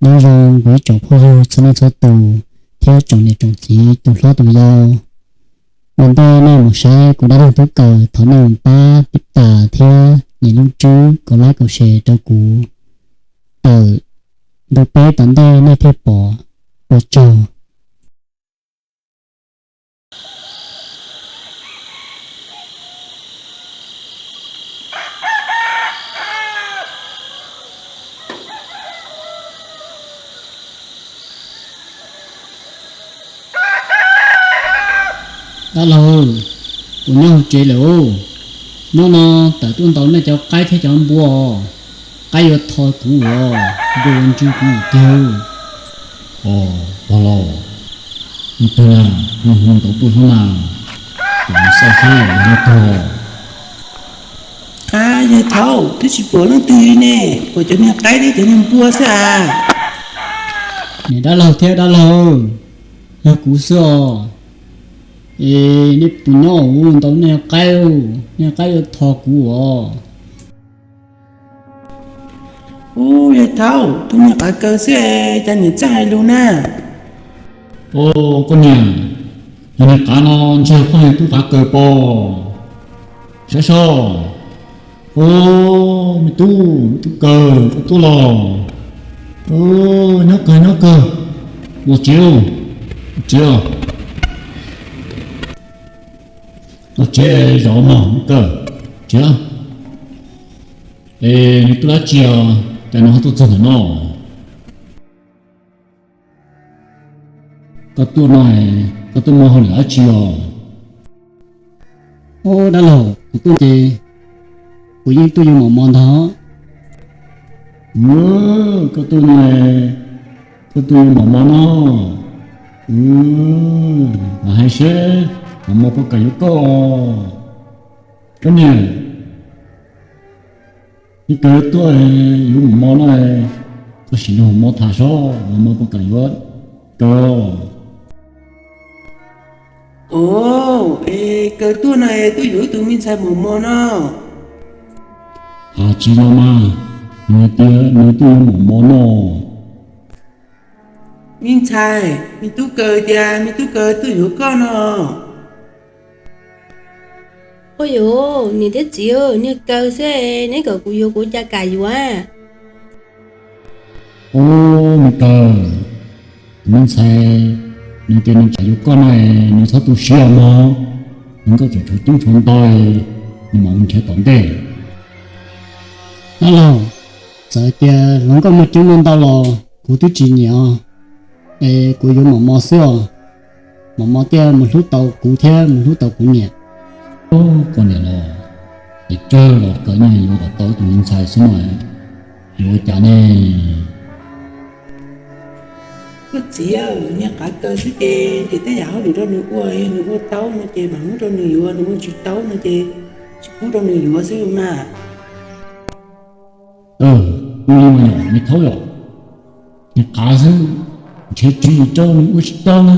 Nyob zoo kuv ib tsoom phooj ywg txhua leej txhua tus thiab tsoom niam tsoom txiv tus hlob tus yau. Ua ntej nej mus saib kuv dab laug tub kaws, thov nej mus pab tib tas thiab nias lub tswb, kaum like kaum share rau kuv, tawm ntu peb tom ntej nej thiaj pom. Ua tsaug. Dab laug, kuv nyob hauv tsev lawm os. Hnub no tawm tuaj ntaus nej cov qaib thiab cov npua, qaib yuav tho kuv os, npua yuav ntsw kuv tiag. Os, pog laus, mus twg na, mus mus ntaus tuaj hnub na, kuv mus xauj saib yog leej twg. A, yawg thaub, twb tsis pom leej twg ne, pom cov niag qaib thiab cov niag npua xwb a. Niam dab laug thiab dab laug, yog kuv xwb os. Es nej puas nyob ua ntaus nej qaib, nej qaib yuav tho kuv os. Ub, yawg thaub, tus niag qav kaws xwb es cas niam txawj hais lus na. Os, koj niam, yog niag qav no ntshe yog poj niam tub qav kaws pom. Saib seb. Os, me tub, me tub kaws, koj tuaj los. Nyob kawg, nyob kawg. Los tsev, los tsev os. Los tsev zov mog, me kaws, tsev. Es nws tuaj dab tsi os, cas nws ho tuaj txog ntawm no? Koj tuaj no, koj tuaj muaj hauj lwm dab tsi os? Ub, dab laug, kuv tuaj ces kuv yeej tuaj yuav mos mos ntag. Koj tuaj no, koj tuaj yuav mos mos no. Mam hais seb mos mos puas kam yuav koj. Koj niam, me kaws tuaj yuav mos mos no, koj sim nrog mos mos tham seb mos mos puas kam yuav kaws. Os, es kaws tuaj no es tuaj yuav ib tug me ntxhais mos mos no. Has tsis los mas, nws tias nws tuaj yuav mos mos no. Me ntxhais, me tub kaws tias me tub kaws tuaj yuav koj no. Ua yuav, niam thiab txiv, niag kaws xwb, neb kom kuv yuav kuv cas kam yuav. Ub, me kaws, tus me ntxhais, nws tias nws kam yuav koj no, nws txhob tu siab mog, nws nkauj tseem tshuav coob tshuav ntau, nws mam mus nrhiav tom ntej. Dab laug, txawm tias hluas nkauj muaj coob muaj ntau los kuv twb tsis nyiam os, es kuv yuav mos mos xwb os. Mos mos thiaj mus hlub tau kuv thiab mus hlub tau kuv niam. Koj niam los, es tsawg los kaws niag yuav kom tau tus me ntxhais xwb no, yuav ua cas ne? Koj txiv, niag qav kaws xwb ces nrhiav tej yam hauj lwm rau nws ua, yog nws ua tau no ces mam muab rau nws yuav, nws ua tsis tau no ces tsis pub rau nws yuav xwb mas. Ua li mas yog me thaub yom, niag qav xwb, nrhiav tswv yim rau nws ua tsis tau na.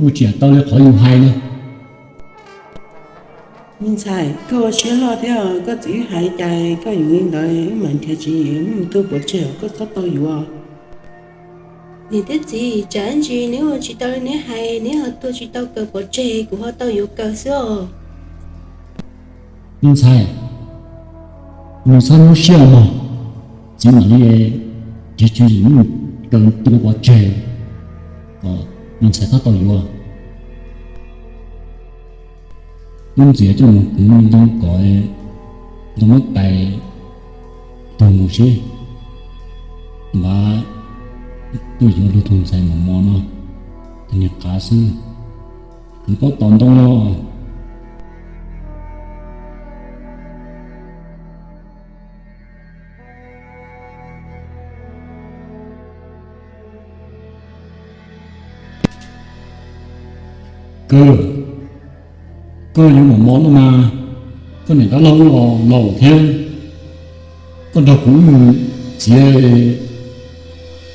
Ua tsis tau li qhov yus hais na. Me ntxhais, koj ua siab loj thiab, koj txiv wb hais cas koj yuav li ntawd, wb mam nrhiav tswv yim wb mus tua pov tseg, koj txhob tau yuav. Niam thiab txiv, tsam ib ntsis neb ua tsis tau li neb hais, neb ho tua tsis tau kaws pov tseg, kuv ho tau yuav kaws xwb os. Me ntxhais, nws txhob nyuaj siab mog, txiv mam li nrhiav tswv yim mus kaws tua pov tseg kom me ntxhais txhob tau yuav. Wb ntxias coj mus kwv ntoo kom ntoo muab tais tug mus seb, npaj tuaj yuav luag tus ntxhais mos mos no, tus niag qav xwb, kwv pob tom ntoo los. Kaws, koj yuav mos mos no mas, koj niam dab laug los laus thiab, koj nrog kuv wb mus txiav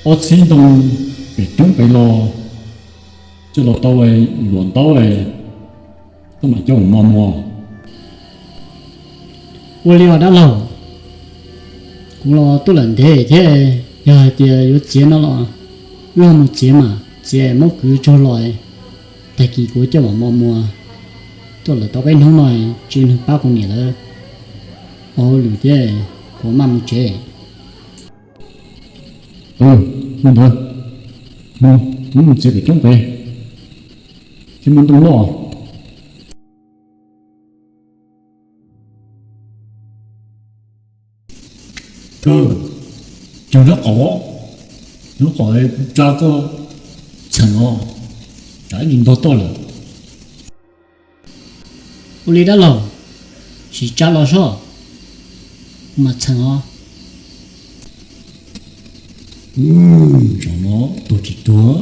ob txhib ntoo pem roob pem los, coj los tau luam ntaub, koj mam coj mus mos mos. Ua li os dab laug. Los tuaj lawm ntev thiab, yog hais tias yuav txiav no los wb ho mus txiav mas, txiav muab kwv tsuag los, tag kis kuv coj mam mos muag. Tuaj lawm tau peb hnub no, tsis muaj neeg pab kuv niam lawv ua hauj lwm thiab, kuv maj mus tsev. Mus ntawd, mus, mus txiav pem roob pem, thiab muaj ntoo loj. Kawg, cog nraub qaum, nraub qaum kuv tsa koj txheem os, tsam ib ntsis ntog toj lawm. Ua li dab laug, sim tsa los soj, kuv mam txheem os. Zaum no tuag tsis tuag,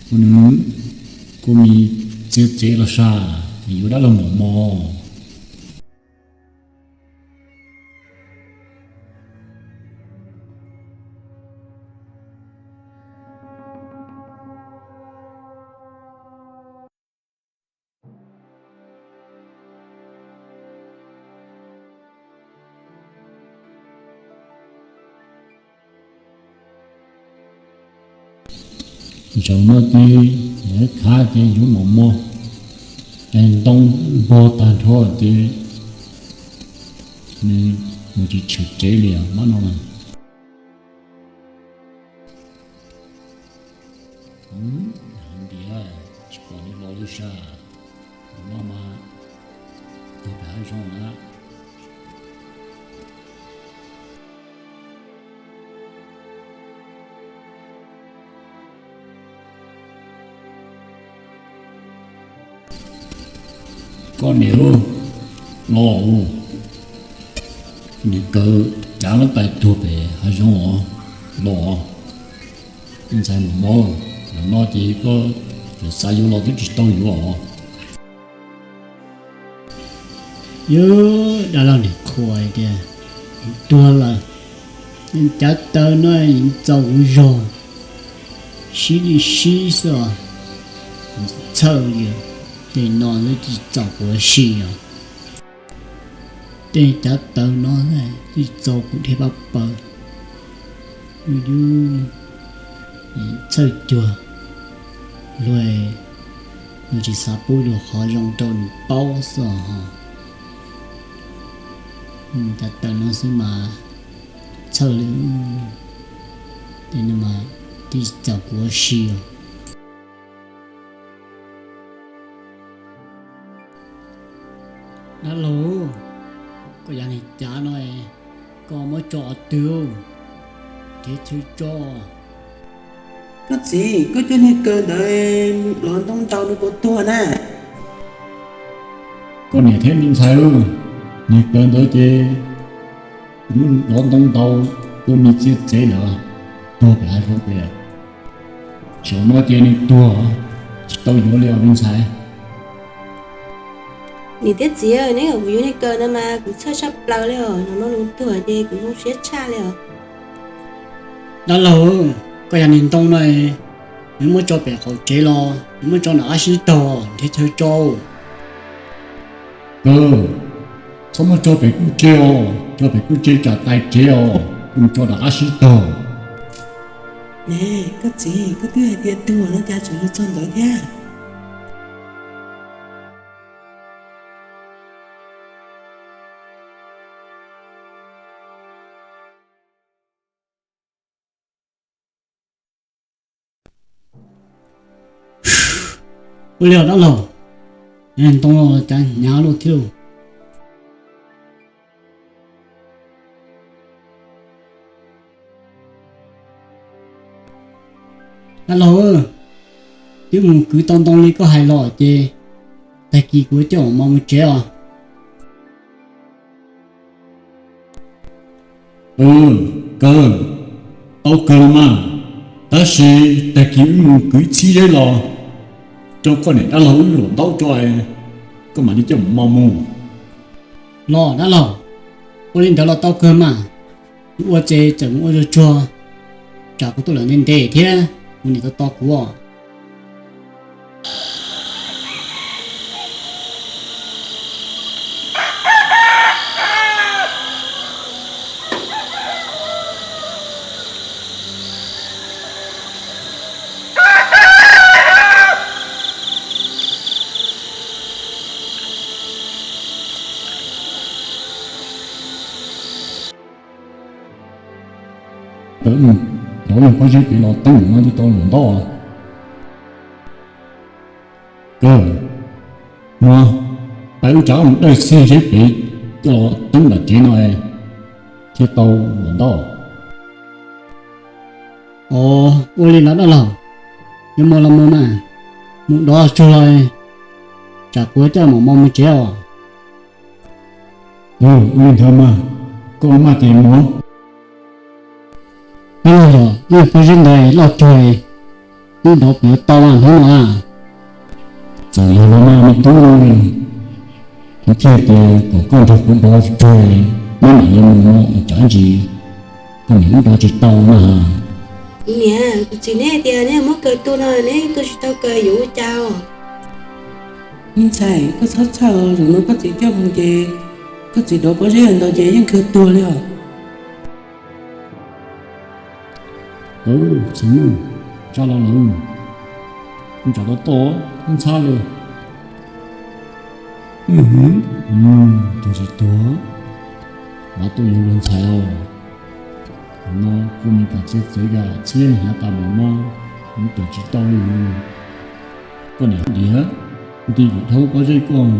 kuv nws, kuv mus txiav txev los saj, nws yuav dab laug mos mos. Zaum no ces khav ces yuav mos mos, ntoo npog tag nrho ces nws mus tsis tshwm tsev li os mab no. Ntiav, tsis pom nws los li sas, no mas tuag pem hav zoov na. Koj niam los, niam kawg cav lab tais tuag pem hav zoov os, los, ntxhais mos mos, zaum no ces koj txawm xav yuav los twb tsis tau yuav os. Yog dab laug niam qhuas tias tuag lawm, cav taw no txaus kuv zog, sib li sib xwb, txhawj li, tej no tsis txaus kuv ua si os. Tej cav taw no tsis txaus kuv dhia pab paws, txhawj cuag luag, luag tsis xav pub luag qhov zoo rau nws paub xwb os. Cav taw no xwb mas txhawj li, tej no mas tsis txaus kuv ua si os. Dab laug, koj yav niag cav no, koj muab tso qhov twg, thiab chaw tso. Koj txiv, koj coj niag kaw ntawd los ntoo ntaus nws puas tuag na? Koj niam thiab me ntxhais, niag kaw ntawd ces los ntoo ntaus tua me txiav txev lawm, tuag pem hav zoov pem. Zaum no ces nws tuag, tsis tau yuav li os me ntxhais. Niam thiab txiv, neb kom kuv yuav niag kaw ntawd mas kuv txhawj tshaj plaws li os, zaum no nws tuag ces kuv zoo siab tshaj li os. Dab laug, koj yog niag ntoo no, nws muab tso pem qaum tsev los nws muab tso nram qab sib tog nrhiav chaw tso. Kaw, txhob muab tso pem kuj tse os, tso pem kuj tse tsam tais tsev os, kuv tso nram qab sib tog. Ne, koj txiv, koj twb hais tias tuag no cas tseem los txog ntawd thiab. Ua li os dab laug, ntoo cas hnyav luaj thiab lauj. Dab laug, twb mus kwv tau ntoo li koj hais los ces tag kis kuv coj mam mus tsev os. Kaw, tau kawg los mas, tab sis tag kis wb mus kwv txhib zeb los rau koj niam dab laug wb los ntaub tso, koj mam li coj mam mus. Los dab laug, ua li ntawd los tau kawg mas, ua ces txawm mus ua tsuag tsuag, tsam kuv tuaj lawm ntev ntev thiab kuv niam tos tos kuv os. Kawg, thov leej pob zeb pem los teeb ntawm no thiaj tau luam ntaub. Kawg, no, pab wb rov mus dawj xwb zeb pem coj los teeb nram tsev no thiaj tau luam ntaub. Os, ua li los dab laug, yuav mus los mus mas, mus dov tsuag los, tsam kuv coj mam mos mus tsev os. Ua li ntawd mas, koj maj ces mus. Dab laug, leej pob zeb ntawd loj cuag, wb dov puas yuav tau hnub no a? Txawm yog los mas me tub, kuv thiaj tias kom koj nrog kuv dov tsuag, neb mam li mus no, tsam ntsis koj niam wb dov tsis tau na. Niam, kuv txiv neb tias neb muab kaws tua no neb tua tsis tau kaws yuav ua cas os? Me ntxhais, koj txhob txhawj, zaum no koj txiv coj mus ces koj txiv dov pob zeb ntawd ces yeej kawg tuag li os. Txiv, tsa los lawm, tsam tau toj ntxhab li. Tus tsis tuag, vam tuaj yuav luag ntxhais os. Thaum no kuv niam pam txiv txwv yam txhiab hnyav tas mom no, kuv tawm tsis tau li. Koj niam diam, nti kom dhau pob zeb koj,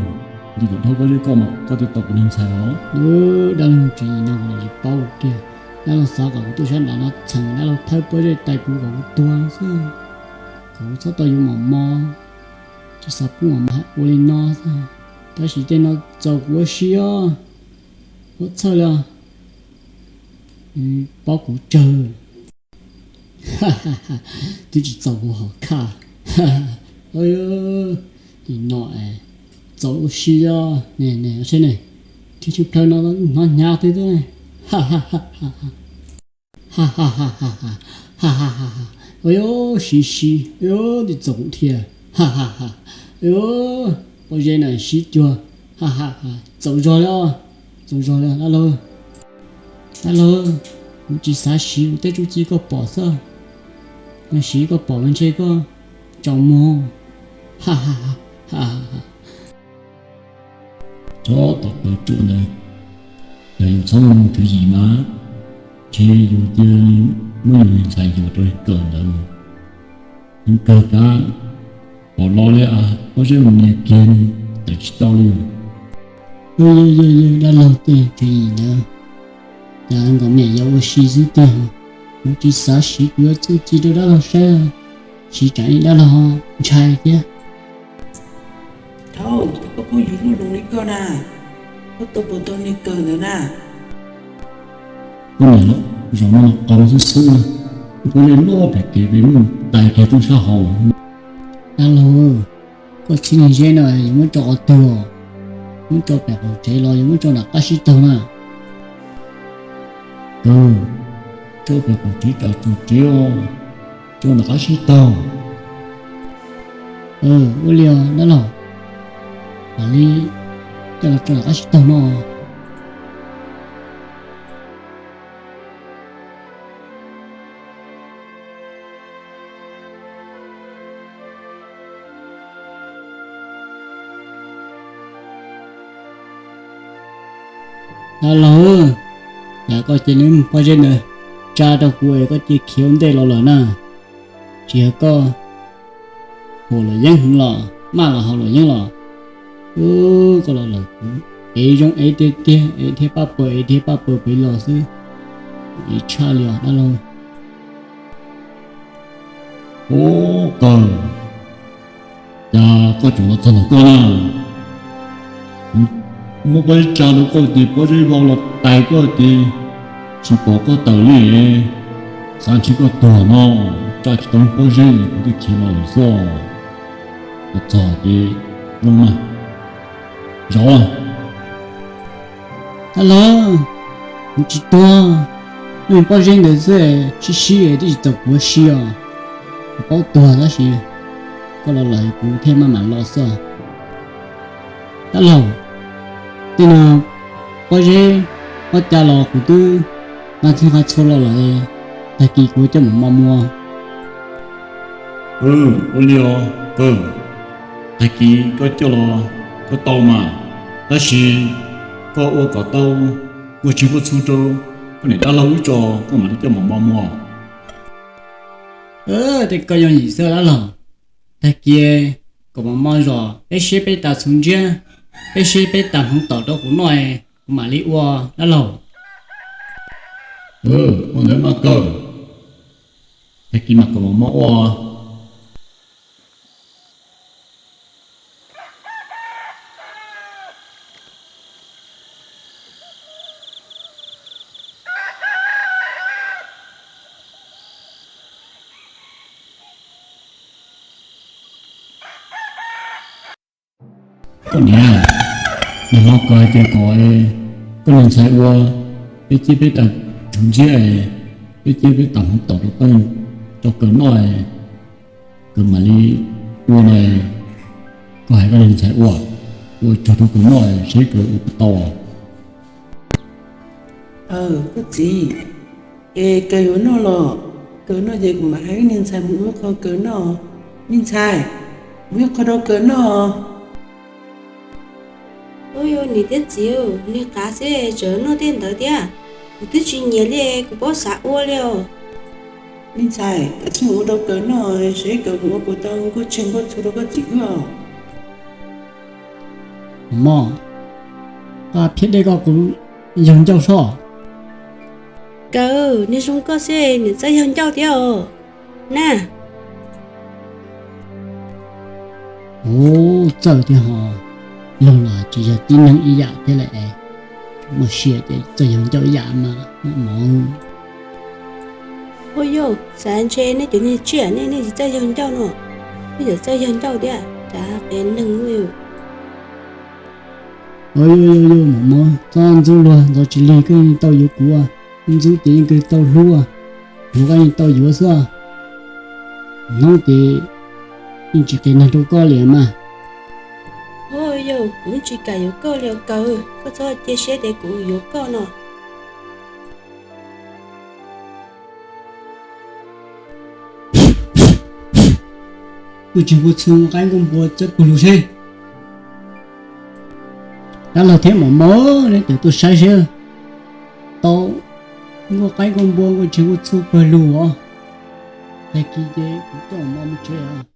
nti kom dhau pob zeb koj mas koj thiaj tau kuv niag ntxhais os. Dab laug tsis no tsis paub tiag, dab laug xav kom kuv tuaj sab nram no txheem dab laug thawb pob zeb tais kuv kom kuv tuag xwb, kom kuv txhob tau yuav mom mos, tsis xav pub mom mos ua li no xwb. Tab sis tej no txaus kuv ua si os, ua txhawj li os, paub kuv tsawg. Twb tsis txaus kuv hom khaj. Nim no txaus ua si os, ne, saib ne, tib tsheej plhaw no hnov hnyav twg xwb. Ha ha ha ha ha ha ha ha ha. Ua siv siv, twb txaus kuv thiab. Ha ha ha. Pob zeb na siv cuag. Ha ha ha. Txaus zog li os, txaus zog li dab laug. Dab laug, kuv tsis xav siv kuv tej txuj ci koj pom xwb, yog siv koj pom mas ntshe koj tsaus muag. Ha ha ha ha ha. Txhob tom plaws ruam ntawd, yog yus txhob muaj tswv yim mas ntshe yus cia li muab yus ntxhais yuam rau kawm ntawd. Nws kawg kav pom los li pob zeb mus nias kiag tawm tsis tau li. Yog yog yog dab laug tej tswv yim ntawd, cas nkawd niam yau ua si xwb tiag. Kuv tsis xav siv kuv yuav txuj ci rau dab laug saib, siv tsam ib dab laug ntshai thiab. Thaum koj pub yus lub loo li koj na, koj tua puas tau niag kawg ntawd na? Koj niam, zaum no qos xwb xwb, koj li loj pem kev pem muaj tais kiag rau sab hauv. Dab laug, koj txhib niag zeb no yuav muab tso qhov twg os? Muab tso pem qaum tsev los yuav muab tso nram qab sib taug na? Kawg, tso pem qaum tsev tsam txog tsev os, tso nram qab sib taug. Ua li os dab laug, mam li coj los tso nram qab sib taug no. Dab laug, cas koj cia li muab pob zeb ntawd tsa rau kuv es koj cia khiav ua ntej los lawm na? Tsis yog koj huam luam yeeb heev los maj los haus luam yeeb los? Koj los lawm kuv ev zoo ev tiag tiag, ev dhia paj paws ev dhia paj paws pem los xwb, ev tshaj li os dab laug. Ub, kawg, cas koj tseem los txog ntawm koj na? Muab pob zeb tsa rau koj ces pob zeb vau los tais koj ces tsis pom koj tawm li. Xav ntshe koj tuag no, tsa tsis tau pob zeb kuv twb khiav los lawm xwb. Los txog ces zoo mas, zov. Dab laug, kuv tsis tuag, muaj pob zeb ntawd xwb, sib sib twb tsis txaus kuv ua si os. Kuv paub tuag tab sis koj los lawm kuv thiaj maj mam los xwb. Dab laug, tej no pob zeb pob ca los kuv twb nqa txhij nqa txhua los lawm, tag kis kuv coj mam mos mus. Ua li os kawg, tag kis koj coj los koj tau mas, tab sis koj ua kom tau kuaj tsis kuaj txhu rau Koj niam dab laug wb tso, koj mam li coj Mos Mos mus. Tej koj yooj yim xwb dab laug. Tag kis kom Mos Mos zom peb siab peb tas txhuv ntsiab, peb siab peb tas hmoov tom rau kuv noj, kuv mam li ua dab laug. Ua ntawd mas kawg, tag kis mas kom Mos Mos ua. Koj niam, nws hlob kawg hais tias kom koj niag ntxhais ua peb ciab peb tas txhuv ntsiab, peb ciab peb tas hmoov tom rau kawg noj, kawg mam li ua na. Koj hais koj niag ntxhais ua, ua tsuag rau kawg noj seb kawg ua puas tau. Aws, koj txiv, es kawg yuav noj los? Kawg noj ces kuv mam hais niag ntxhais mus ua qho kawg noj. Niag ntxhais, mus ua qho rau kawg noj. Ua, yog niam thiab txiv, niag qav xwb tseem noj tej ntawd thiab. Kuv twb tsis nyiam li, kuv paub xav ua li os. Niag ntxhais, koj tsis ua rau kawg noj seb kawg mus ua puas tau nkuaj tseg nkuaj txhuv rau koj txiv wb os. Mos, koj phiab dej koj kuv yawg ncauj soj. Kawg, niag zoo koj xwb niam txawj yawg ncauj thiab os na. Ub, txawj thiab ho, yog los tsis yog tib neeg ib yam thiab lawm. Muaj sia ces txawj yawg ncauj ib yam mas mos. Ua yog xav ntshe nej cov niag tsiaj nej nej tsis txawj yawg ncauj no, nej tseem txawj yawg ncauj thiab, cas qias neeg ua. Yog yog yog, mos mos, txhob ntxub luag, ntxov tsis lig koj yeej tau yuav kuv, ntxub ces yeej kawg tau hlub, hnov koj yeej tau yuav xwb. Hnub ces yeej tsis qias neeg rau koj li mas. Ua yog, kuv tsis kam yuav koj li os Kawg, koj txhob cia siab tias kuv yuav koj no. Nkuaj tseg nkuaj txhuv qaib nkuaj npua txawb pawg lug seb. Dab laug thiab mos mos, neb tawm tuaj saib seb tau nkuaj qaib nkuaj npua nkuaj tseg nkuaj txhuv pawg lug os. Tag kis ces kuv coj mos mos mus tsev os.